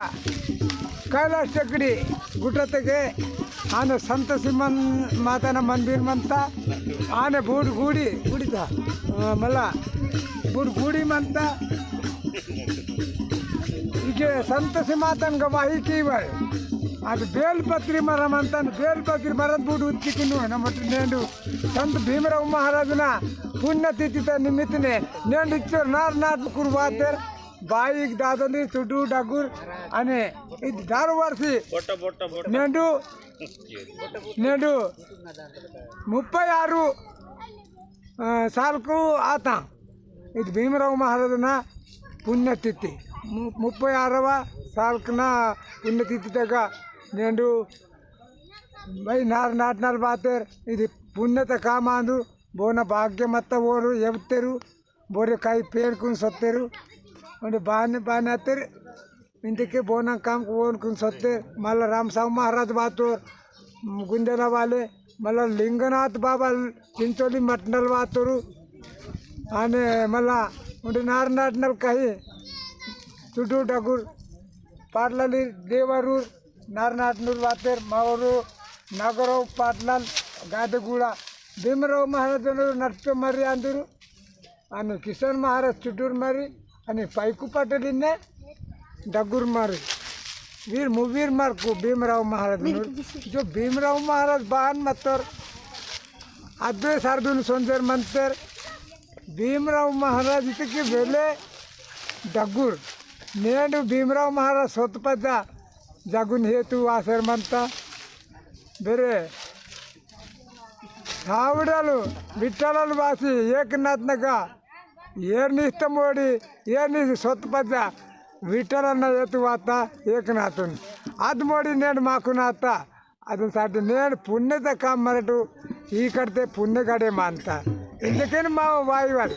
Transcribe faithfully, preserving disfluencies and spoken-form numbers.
कैलाश टेकड़ी गुटतगे आने संतोषी मन माताना मंदिर मंता। आने बूड गुड़ी गुड़ी ता, अ, मला बूड गुड़ी मंता। इके संतोषी मातन गवाही की भाई। अद बेलपत्री मर मंतन, बेलपत्री मरत बूड उच्चिकुनु नमट नेंडु संत भीमराव महाराजना पुण्यतिथिता निमित्तने नेंडु इच्चोर नार नाट कुरु वातेर बाईक दादनी चुडू डगुर अने इद दर वर्षी नेंडु, नेंडु मुप्पै आरु, अ, सालकु आता। इद भीमराव महाराजना पुण्यतिथि। मु-, मुप्पै आरवा सालकना पुण्यतिथि तगा नेंडु भाई नार नाटनल बातेर। इद पुण्यत काम आंदु। बोना भाग्य मत्ता ओरु एवतेरु। बोरे काई पेड़ कुन सत्तेरु। ओंडे बाने बाने अत्तेरु। इंदके बोना काम को ओन कुन सत्ते। मला रामसाव महाराज बातोर गुंदेला वाले, मला लिंगनाथ बाबा चिंचोली मटनल बातोरु। आने मला उंडे नार नाटनल कही चुडू डगुर पाटलाली देवरूर नार नाटनूर बातेर मावरू नागराव पाटलाल गादगुड़ा भीमराव महाराजनूर नटपे मरी आंदुरु। अनि किशन महाराज चुडूर मारी, अनि पाइकु पटेल इन्ने डगुर मारी। वीर मुवीर मारकु भीमराव महाराज नूर। जो भीमराव महाराज बान मत्तर अद्वे सारदुन सोंजर मंतर। भीमराव महाराज इतके बेले डगुर। नेंडु भीमराव महाराज सोतपजा जगुन हेतु वासर मंता। बेरे सावड़ालु विठ्ठलालु वासी एकनाथ नगा। एरनिस्त मोड़ी, एरनिस्त सोतपजा विठ्ठलना एतु वाता एकनाथुन। अद मोड़ी नेंड माकुन आता। अदन साटी नेंड पुण्यता काम मरटु ई करते पुण्य गड़े मानता। इंजकेन माव वाईवाल।